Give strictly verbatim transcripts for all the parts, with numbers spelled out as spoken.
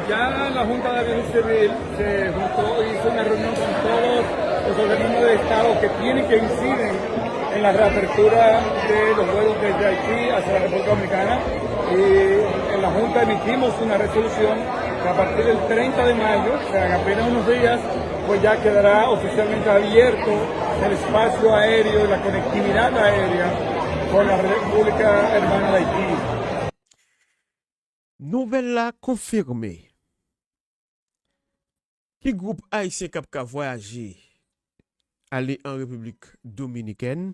Ya la Junta de Aviación Civil se juntó y hizo una reunión con todos los organismos de Estado que tienen que inciden en la reapertura de los vuelos desde Haití hacia la República Dominicana. Y en la Junta emitimos una resolución que a partir del treinta de mayo, o sea, en apenas unos días, pues ya quedará oficialmente abierto el espacio aéreo y la conectividad aérea con la República Hermana de Haití. Nouvèl la konfime. Ki gwoup ayisyen k ap ka vwayaje ale an Repiblik Dominikèn?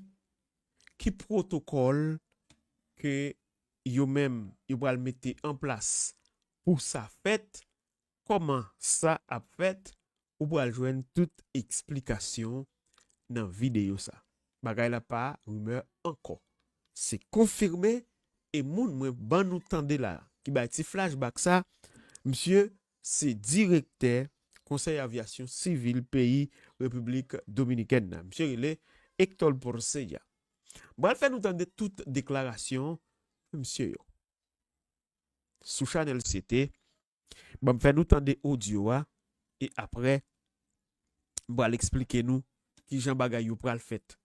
Ki pwotokòl ke yo menm yo pral mete an plas pou sa fèt? Kòman sa ap fèt? Ou pral jwenn tout eksplikasyon nan videyo sa. Bagay la pa rimè ankò. Se konfime e moun mwen ban nou tande la ki bay ti flashback sa, misye se direktè Konsèy Avyasyon Sivil peyi Repiblik Dominikèn nan. Misye rele Hector Porcella. M pral fè nou tande tout deklarasyon misye yo sou chanèl C T. Ban m fè nou tande odyo a e apre m pral eksplike nou kijan bagay yo pral fèt.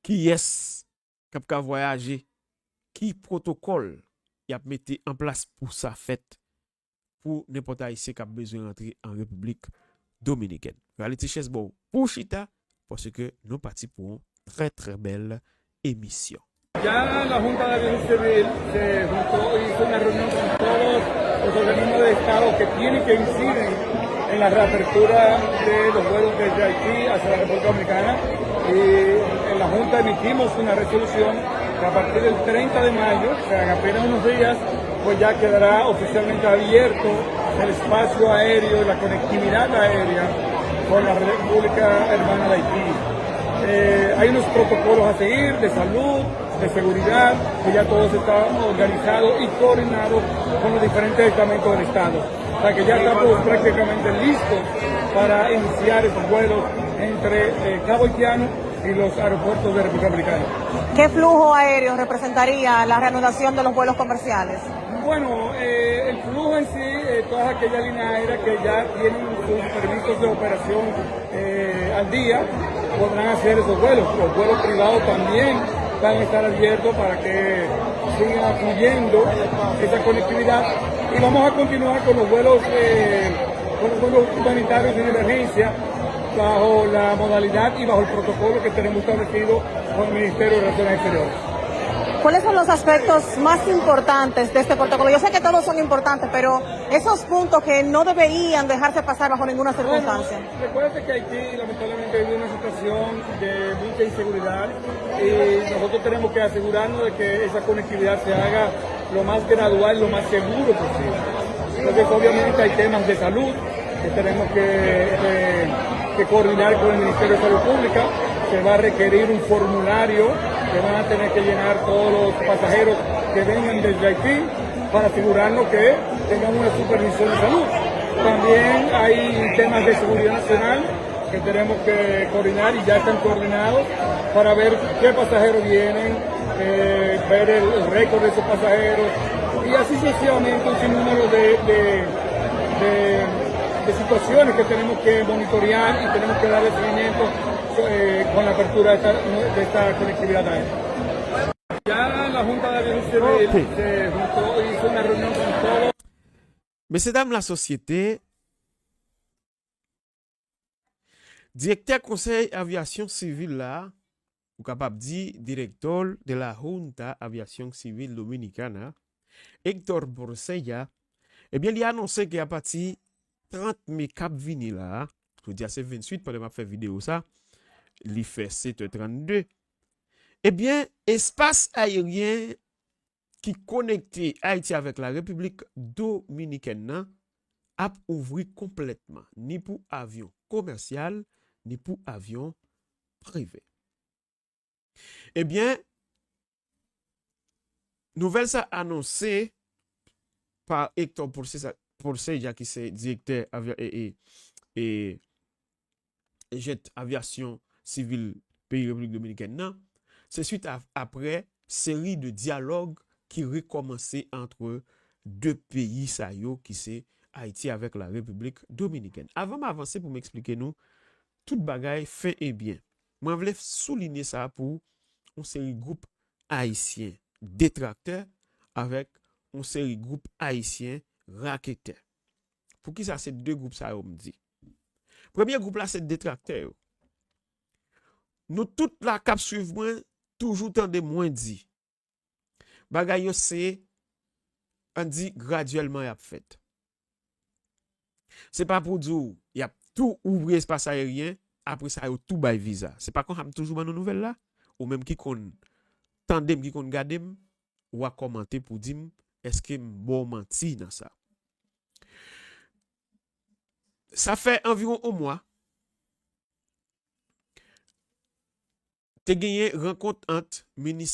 Kiyès k ap ka vwayaje? Ki pwotokòl y ap mete an plas pou sa fèt pou nenpòt ayisyen k ap bezwen rantre an Repiblik Dominikèn? Rale ti chèz ba w pou w chita paske nou pati pou yon trè trè bèl emisyon. Ya la Junta de Aviación Civil se juntó y hizo una reunión con todos los organismos de Estado que tienen que inciden en la reapertura de los vuelos desde Haití hacia la República Dominicana. Y en la Junta emitimos una resolución que a partir del treinta de mayo, o sea, en apenas unos días, pues ya quedará oficialmente abierto el espacio aéreo y la conectividad aérea con la República Hermana de Haití. Eh, hay unos protocolos a seguir de salud, de seguridad, que ya todo está organizado y coordinado con los diferentes estamentos del Estado. O sea que ya estamos prácticamente listos para iniciar esos vuelos entre eh, Cabo Haitiano y los aeropuertos de República Dominicana. ¿Qué flujo aéreo representaría la reanudación de los vuelos comerciales? Bueno, eh, el flujo en sí, eh, todas aquellas líneas aéreas que ya tienen sus permisos de operación eh, al día podrán hacer esos vuelos. Los vuelos privados también van a estar abiertos para que siga fluyendo esa conectividad. Y vamos a continuar con los vuelos, eh, con los vuelos humanitarios de emergencia bajo la modalidad y bajo el protocolo que tenemos establecido con el Ministerio de Relaciones Exteriores. ¿Cuáles son los aspectos más importantes de este protocolo? Yo sé que todos son importantes, pero esos puntos que no deberían dejarse pasar bajo ninguna circunstancia. Bueno, recuerde que Haití lamentablemente vive una situación de mucha inseguridad y nosotros tenemos que asegurarnos de que esa conectividad se haga lo más gradual, lo más seguro posible. Entonces, obviamente hay temas de salud que tenemos que, eh, que coordinar con el Ministerio de Salud Pública. Se va a requerir un formulario que van a tener que llenar todos los pasajeros que vengan desde Haití para asegurarnos que tengan una supervisión de salud. También hay temas de seguridad nacional que tenemos que coordinar y ya están coordinados para ver qué pasajeros vienen, eh, ver el récord de esos pasajeros y así sucesivamente un sinnúmero de, de, de, de situaciones que tenemos que monitorear y tenemos que darle seguimiento eh, con la apertura de esta, de esta conectividad aérea. Ya la Junta de Aviación Civil se juntó y hizo una reunión con todos. Mesye dam lasosyete, direktè Konsèy Avyasyon Sivil la, ou kapab di director de la Junta Aviación Civil Dominicana, Hector Porcella, ebyen li anonse ke apati trant me k ap vini la, jodi a se venntuit pandan m ap fè videyo sa, li fè sèt è trannde, ebyen espas ayeryen ki konekte Ayiti avèk la Repiblik Dominikèn nan ap ouvri konplètman, ni pou avyon komèsyal, ni pou avyon prive. Ebyen, nouvèl sa anonse pa Hector Porcella ki se direktè avyon e, e, e, jet avyasyon sivil peyi Repiblik Dominikèn nan, se swit a, aprè seri de dyalòg ki rekòmanse antre de peyi sa yo ki se Ayiti avèk la Repiblik Dominikèn. Avan m avanse pou m eksplike nou tout bagay fen e byen, mwen vle soulinye sa pou yon seri gwoup ayisyen detraktè avèk yon seri gwoup ayisyen raketè. Poukisa se de gwoup sa yo m di? Premye gwoup la se detraktè yo. Nou tout la k ap swiv mwen toujou tande mwen di bagay yo se, ann di, gradyèlman y ap fèt. Se pa pou di w y ap tou ouvri espas ayeryen, apre sa yo tou bay viza. Se pa konsa m toujou ban nou nouvèl la? Ou menm ki konn tande m, ki konn gade m, w a kòmante pou di m èske m ba w manti nan sa. Sa fè anviwon yon mwa, te genyen rankont ant minis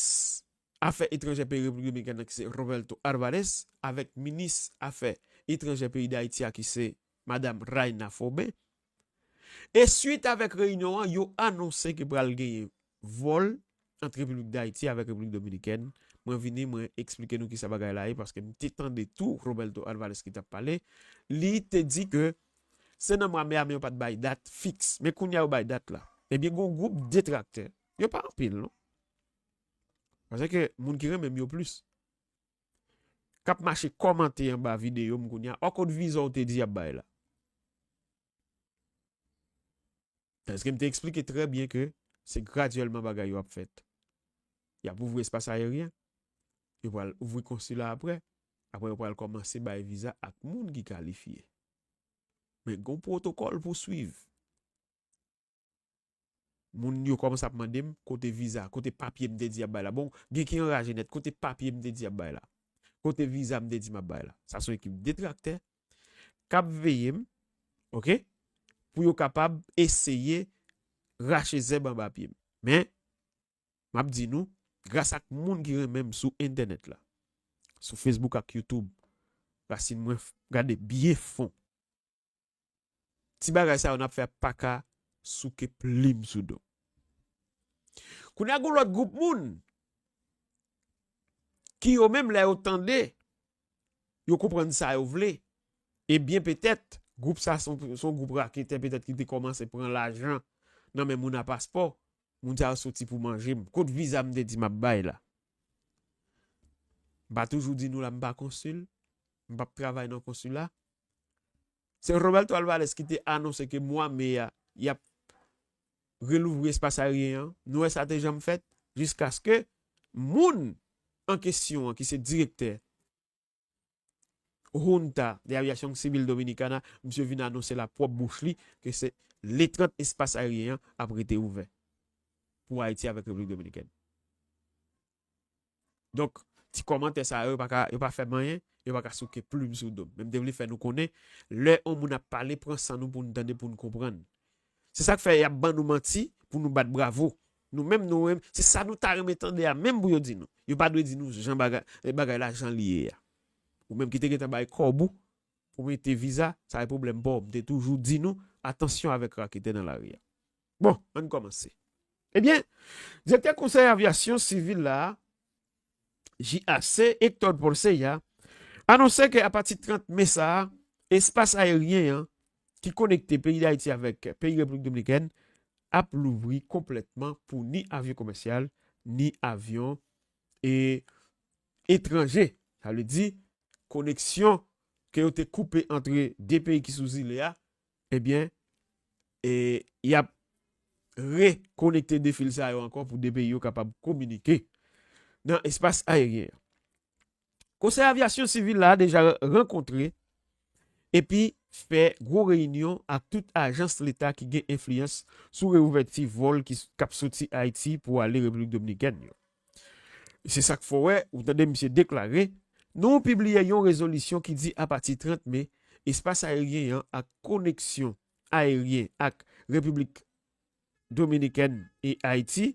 afè etranjè peyi Repiblik Dominikèn nan ki se Roberto Alvarez avèk minis afè etranjè peyi Dayiti a ki se madanm Rayna Fobin. E swit avèk reyinyon an, yo anonse ke pral genyen vòl ant Repiblik Dayiti avèk Repiblik Dominikèn. Mwen vini, mwen eksplike nou kisa bagay la ye, paske m te tande tou Roberto Alvarez ki t ap pale. Li te di ke se nan mwa me a, men yo pa t bay dat fiks. Men kounye a yo bay dat la. Ebyen, gen yon gwoup detraktè. Yo pa anpil, non. Paske moun ki renmen m yo plis. K ap mache kòmante anba videyo m kounye a. Ò, kot viza w te di y ap bay la? Paske m te eksplike trè byen ke se gradyèlman bagay yo ap fèt. Y ap ouvri espas ayeryen. Yo pral ouvri konsila apre. Apre, yo pral kòmanse bay viza ak moun ki kalifye. Men gen yon pwotokòl pou swiv. Moun yo kòmanse ap mande m, kote viza, kote papye m te di y ap bay la. Bon, gen ki anraje nèt, kote papye m te di y ap bay la? Kote viza m te di m ap bay la? Sa se yon ekip detraktè k ap veye m, oke, pou yo kapab eseye rache zèb anba pye m. Men, m ap di nou, gras ak moun ki renmen m sou entènèt la, sou Facebook ak YouTube, rasin mwen f-, gade byen fon. Ti bagay sa yo n ap fè pa ka souke plim sou do. Kounye a, gen lòt gwoup moun ki yo menm, lè yo tande, yo konprann sa yo vle. Ebyen, petèt, gwoup sa se yon, se yon gwoup raketè, petèt, ki te kòmanse pran lajan nan men moun a paspò. Moun sa yo soti pou manje m. Kot viza m te di m ap bay la? M pa toujou di nou la, m pa konsil. M p ap travay nan konsila. Se Roberto Alvarez ki te anonse ke mwa me a, y ap relouvri espas ayeryen an. Nou wè sa te janm fèt, jiskaske moun an kesyon an, ki se direktè Junta de Aviación Civil Dominicana, misye vin anonse l a pwòp bouch li ke se le trant espas ayeryen an ap rete ouvè pou Ayiti avèk Repiblik Dominikèn. Donk, ti kòmantè sa yo, yo pa ka, yo pa fè m anyen, yo pa ka souke plim sou do m. Men m te vle fè nou konnen, lè yon moun ap pale, pran san nou pou n tande, pou n konprann. Se sa k fè y ap ban nou manti pou nou bat bravo. Nou menm, nou menm, se sa nou ta renmen tande a menm pou yo di nou. Yo pa dwe di nou jan bagay, bagay la jan li ye a. Ou menm ki te gentan bay kòb ou pou mete viza, sa e pwoblèm pa w. M te toujou di nou, atansyon avèk raketè nan lari a. Bon, ann kòmanse. Ebyen, direktè Konsèy Avyasyon Sivil la, J A C, Hector Porceya, anonse ke apati trant me sa a, espas ayeryen an ki konekte peyi Dayiti avèk peyi Repiblik Dominikèn ap louvri konplètman pou ni avyon komèsyal, ni avyon e etranje. Sa vle di, koneksyon ke yo te koupe antre de peyi ki sou zile a, ebyen, e, y ap rekonekte de fil sa yo ankò pou de peyi yo kapab kominike nan espas ayeryen an. Konsèy Avyasyon Sivil la deja rankontre epi fè gwo reyinyon ak tout ajans leta ki gen enfliyans sou reouvèti vòl ki s-, k ap soti Ayiti pou ale Repiblik Dominikèn yo. Se sa k fè w wè, ou tande misye deklare, nou pibliye yon rezolisyon ki di apati trant me, espas ayeryen an ak koneksyon ayeryen ak Repiblik Dominikèn e Ayiti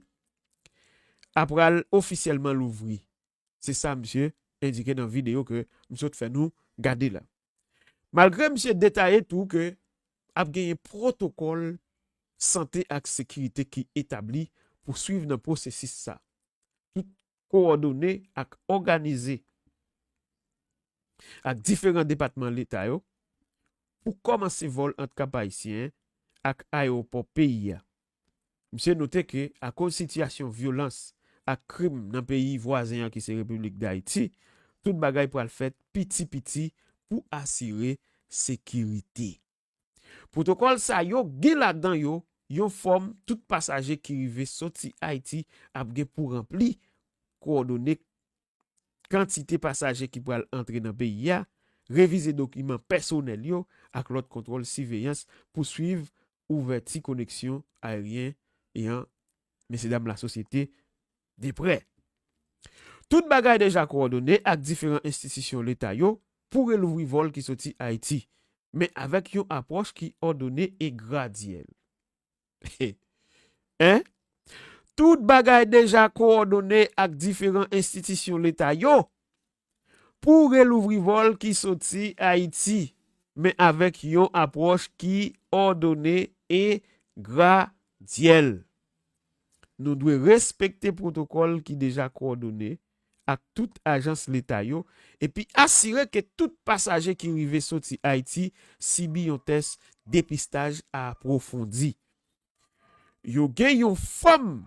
apral ofisyèlman louvri. Se sa misye endike nan videyo ke m sot fè nou gade la. Malgre misye detaye tou ke ap genyen pwotokòl sante ak sekirite ki etabli pou swiv nan pwosesis sa. Tout kowòdone ak òganize ak diferan depatman leta yo pou kòmanse vòl ant Kap Ayisyen ak ayewopò peyi a. Misye note ke, akoz sitiyasyon vyolans ak krim nan peyi vwazen an ki se Repiblik Dayiti, tout bagay pral fèt piti piti pou asire sekirite. Pwotokòl sa yo gen ladan yo yon fòm tout pasaje ki rive soti Ayiti ap gen pou ranpli, kowòdone kantite pasaje ki pral antre nan peyi a, revize dokiman pèsonèl yo ak lòt kontwòl siveyans pou swiv ouvèti koneksyon ayeryen e an, mesyedam lasosyete, de prè. Tout bagay deja kowòdone ak diferan enstitisyon leta yo pou relouvri vòl ki soti Ayiti, men avèk yon apwòch ki òdone e gradyèl. Hein? Tout bagay deja kowòdone ak diferan enstitisyon leta yo pou relouvri vòl ki soti Ayiti, men avèk yon apwòch ki òdone e gradyèl. Nou dwe respekte pwotokòl ki deja kowòdone ak tout ajans leta yo, epi asire ke tout pasaje ki rive soti Ayiti sibi yon tès depistaj apwofondi. Yo gen yon fòm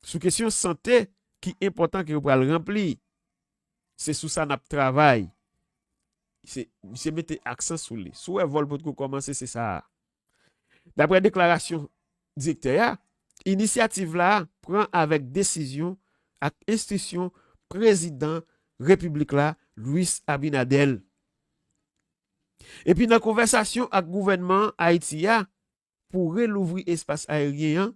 sou kesyon sante ki enpòtan ke yo pral ranpli. Se sou sa n ap travay. Se, misye mete aksan sou li. Si w wè vòl potko kòmanse, se sa a. Daprè deklarasyon direktè a, inisyativ la pran avèk desizyon ak enstriksyon prezidan repiblik la, Luis Abinader. Epi nan konvèsasyon ak gouvènman Ayiti a pou relouvri espas ayeryen an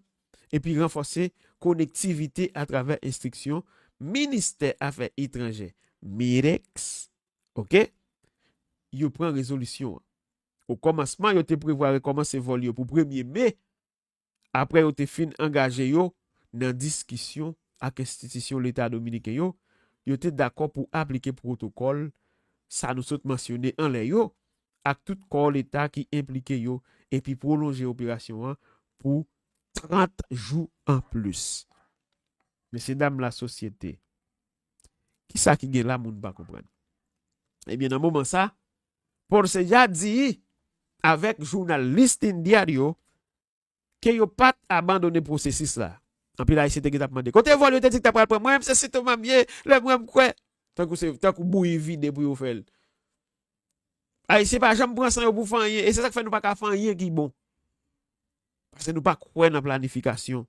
epi ranfòse konektivite atravè enstriksyon ministè afè etranjè, Mirex, oke, yo pran rezolisyon an. O kòmansman, yo te prevwa rekòmanse vòl yo pou premye me, apre yo te fin angaje yo nan diskisyon ak enstitisyon leta dominiken yo, yo te dakò pou aplike pwotokòl sa nou sot mansyone anlè yo ak tout kò leta ki enplike yo epi pwolonje operasyon an pou trant jou anplis. Mesyedam lasosyete, kisa ki gen la moun pa konprann? Ebyen, nan moman sa, Ponce Yadi avèk jounal Listín Diario ke yo pa t abandone pwosesis la. Anpil Ayisyen te gentan ap mande, "Kote vòl yo te di k ta pral pran?" Mwen menm se Sentoma m ye, lè mwen m kwè. Tankou se, tankou bouyi vide pou yo fè l. Ayisyen pa janm pran san yo pou fè anyen, e se sa k fè nou pa ka fè anyen ki bon. Paske nou pa kwè nan planifikasyon.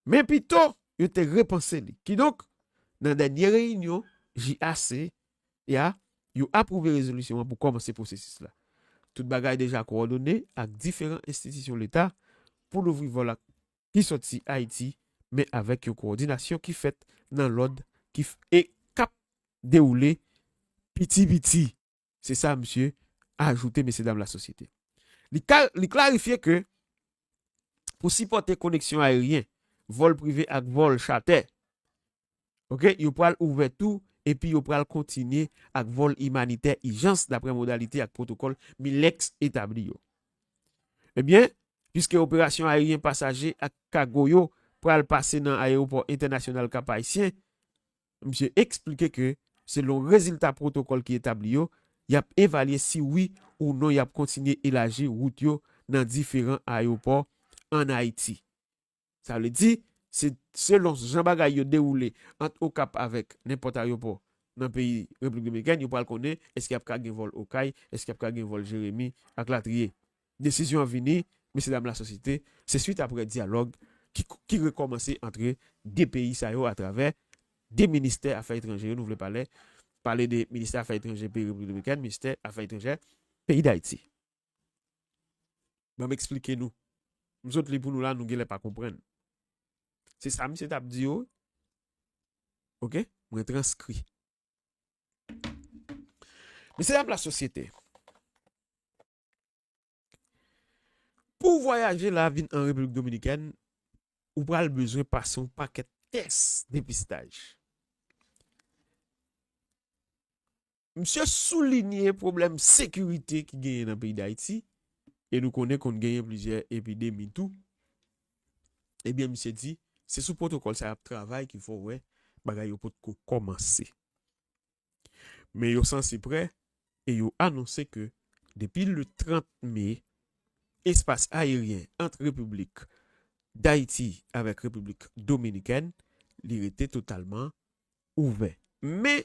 Men pito, yo te repanse li. Kidonk, nan dènye reyinyon J A C a, yo apwouve rezolisyon an pou kòmanse pwosesis la. Tout bagay deja kowòdone ak diferan enstitisyon leta pou louvri vòl ak ki soti Ayiti, men avèk yon kowòdinasyon ki fèt nan lòd ki f- e k ap dewoule piti piti. Se sa misye ajoute, mesyedam lasosyete. Li ka, li klarifye ke pou sipòte koneksyon ayeryen, vòl prive ak vòl chatè, oke, yo pral ouvè tou epi yo pral kontinye ak vòl imanitè ijans daprè modalite ak pwotokòl Mirex etabli yo. Ebyen, piske operasyon ayeryen pasaje ak kago yo pral pase nan ayewopò entènasyonal Kap Ayisyen, misye eksplike ke, selon rezilta pwotokòl ki etabli yo, y ap evalye si wi ou non y ap kontinye elaji wout yo nan diferan ayewopò ann Ayiti. Sa vle di, se selon jan bagay yo dewoule ant Okap avèk nenpòt ayewopò nan peyi Repiblik Dominikèn, yo pral konnen èske y ap ka gen vòl Okay, èske y ap ka gen vòl Jeremi, ak latriye. Desizyon an vini, mesyedam lasosyete, se swit aprè dyalòg ki, ki rekòmanse antre de peyi sa yo atravè de ministè afè etranjè yo. Nou vle pale, pale de ministè afè etranjè peyi Repiblik Dominikèn, ministè afè etranjè peyi Dayiti. Ban m eksplike nou. M sot li pou nou la, nou genlè pa konprann. Se sa misye t ap di yo. Oke? Mwen transkri. Mesyedam lasosyete, pou w vwayaje la vin an Repiblik Dominikèn, ou pral bezwen pase yon pakèt tès depistaj. Misye soulinye pwoblèm sekirite ki genyen nan peyi Dayiti, e nou konnen konn genyen plizyè epidemi tou. Ebyen, misye di, se sou pwotokòl sa y ap travay ki fè w wè bagay yo potko kòmanse. Men yo sanse prè e yo anonse ke depi le trant me, espas ayeryen ant Repiblik Dayiti avèk Repiblik Dominikèn, li rete totalman ouvè. Men,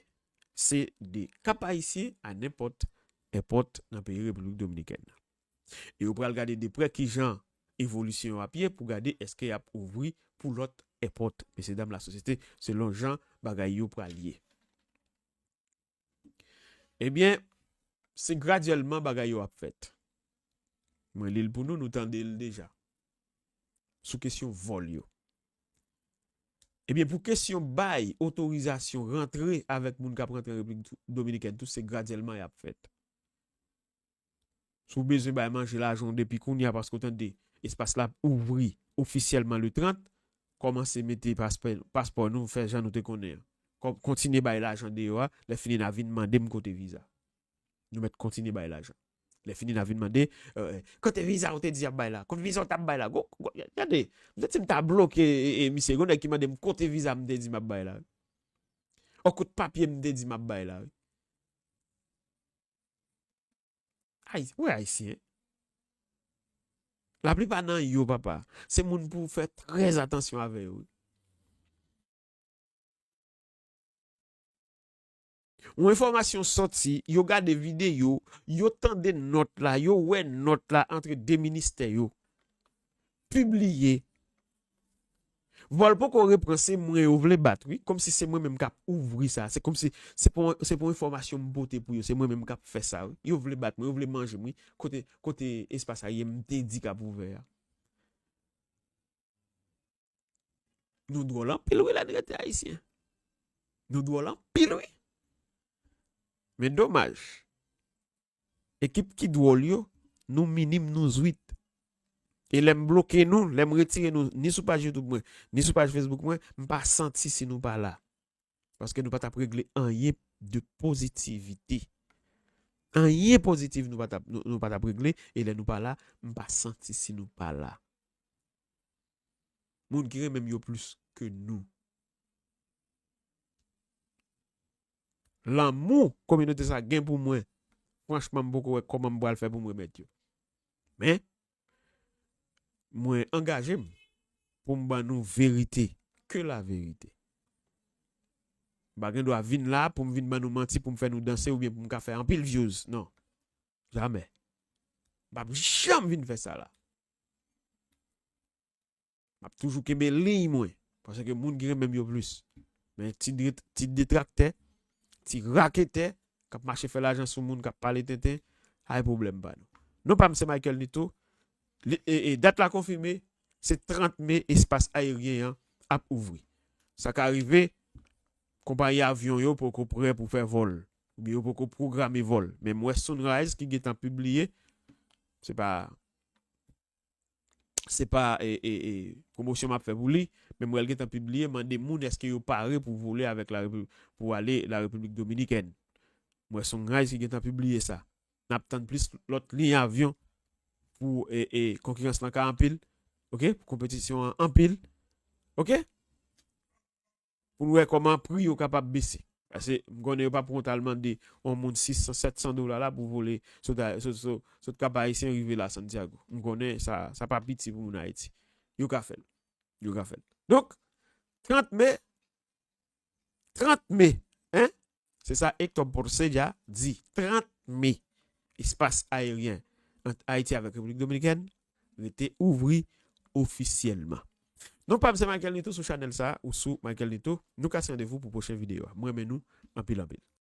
se de Kap Ayisyen a nenpòt èpòt nan peyi Repiblik Dominikèn nan. E yo pral gade de prè kijan evolisyon yo ap ye pou gade èske y ap ouvri pou lòt èpòt, mesye dam lasosyete, selon jan bagay yo pral ye. Ebyen, se gradyèlman bagay yo ap fèt. Mwen li l pou nou, nou tande l deja. Sou kesyon vòl yo. Ebyen, pou kesyon bay otorizasyon rantre avèk moun k ap rantre an Repiblik Dominikèn tou, se gradyèlman y ap fèt. Si w bezwen bay manje lajan w depi kounye a, paske w tande espas la ap ouvri ofisyèlman le trant, kòmanse mete paspè, paspò nou, fè jan nou te konnen an. Kò-, kontinye bay lajan deyò a, lè fini n a vin mande m kote viza. Nou mèt kontinye bay lajan. Lè fini n a vin mande, euh, kote viza w te di y ap bay la? Kote viza w t ap bay la? Gwo, gwo, gade, m santi m ta bloke, e, e, misye. Gon nèg ki mande m kote viza m te di m ap bay la. Ò, kote papye m te di m ap bay la, wi. Ay-, wè Ayisyen. Laplipa nan yo, papa, se moun pou w fè trè atansyon avè yo, wi. Yon enfòmasyon sòti, yo gade videyo, yo tande nòt la, yo wè nòt la antre de ministè yo. Pibliye. Vòl poko repran, se mwen yo vle bat, wi. Kòmsi se mwen menm k ap ouvri sa. Se kòmsi se pou, se pou enfòmasyon m pote pou yo. Se mwen menm k ap fè sa, wi. Yo vle bat mwen, yo vle manje m, wi. Kote, kote espas ayeryen m te di k ap ouvè a? Nou dwòl anpil, wi, lè n rete ayisyen. Nou dwòl anpil, wi. Men domaj, ekip ki dwòl yo, nou minim, nou zwit. E lè m bloke nou, lè m retire nou, ni sou paj YouTube mwen, ni sou paj Facebook mwen, m pa santi si nou pa la. Paske nou pa t ap regle anyen de pozitivite. Anyen pozitif nou pa t ap, nou, nou pa t ap regle, e lè nou pa la, m pa santi si nou pa la. Moun ki renmen m yo plis ke nou. Lanmou kominote sa gen pou mwen, franchman, m poko wè kòman m pral fè pou m remèt yo. Men, mwen angaje m pou m ban nou verite, ke la verite. M pa gen dwa vin la pou m vin ban nou manti, pou m fè nou danse oubyen pou m ka fè anpil views. Non. Jamè. M p ap janm vin fè sa la. M ap toujou kenbe liy mwen, paske moun ki renmen m yo plis. Men ti dret-, ti detraktè, ti raketè, k ap mache fè lajan sou moun, k ap pale tenten, ay pwoblèm pa nou. Non pa m se Michael Nito. Li, e, e, dat la konfime, se trant me espas ayeryen an ap ouvri. Sa ka rive, konpayi avyon yo poko prè pou fè vòl, oubyen yo poko pwograme vòl. Men m wè Sunrise ki gentan pibliye, se pa, se pa, e, e, e, pwomosyon m ap fè pou li, men m wè l gentan pibliye, mande moun èske yo pare pou vole avèk la Repi-, pou ale la Repiblik Dominikèn. M wè Sunrise ki gentan pibliye sa. N ap tann plis lòt liy avyon pou, e, e, konkirans lan ka anpil. Oke? Pou konpetisyon an anpil. Oke? Pou n wè kòman pri yo kapab bese. Paske m konnen yo p ap wont al mande yon moun sis san, sèt san dola la pou vole sot a-, sot, sot, sot Kap Ayisyen rive la Santiago. M konnen sa, sa pa piti pou moun Ayiti. Yo ka fè l. Yo ka fè l. Donk, trant me, trant me, en? Se sa Hector Porcella di. Trant me, espas ayeryen ant Ayiti avèk Repiblik Dominikèn rete ouvri ofisyèlman. Non pa m se Michael Nito sou chanèl sa ou sou Michael Nito. Nou kase randevou pou pwochen videyo a. Mwen renmen nou anpil, anpil.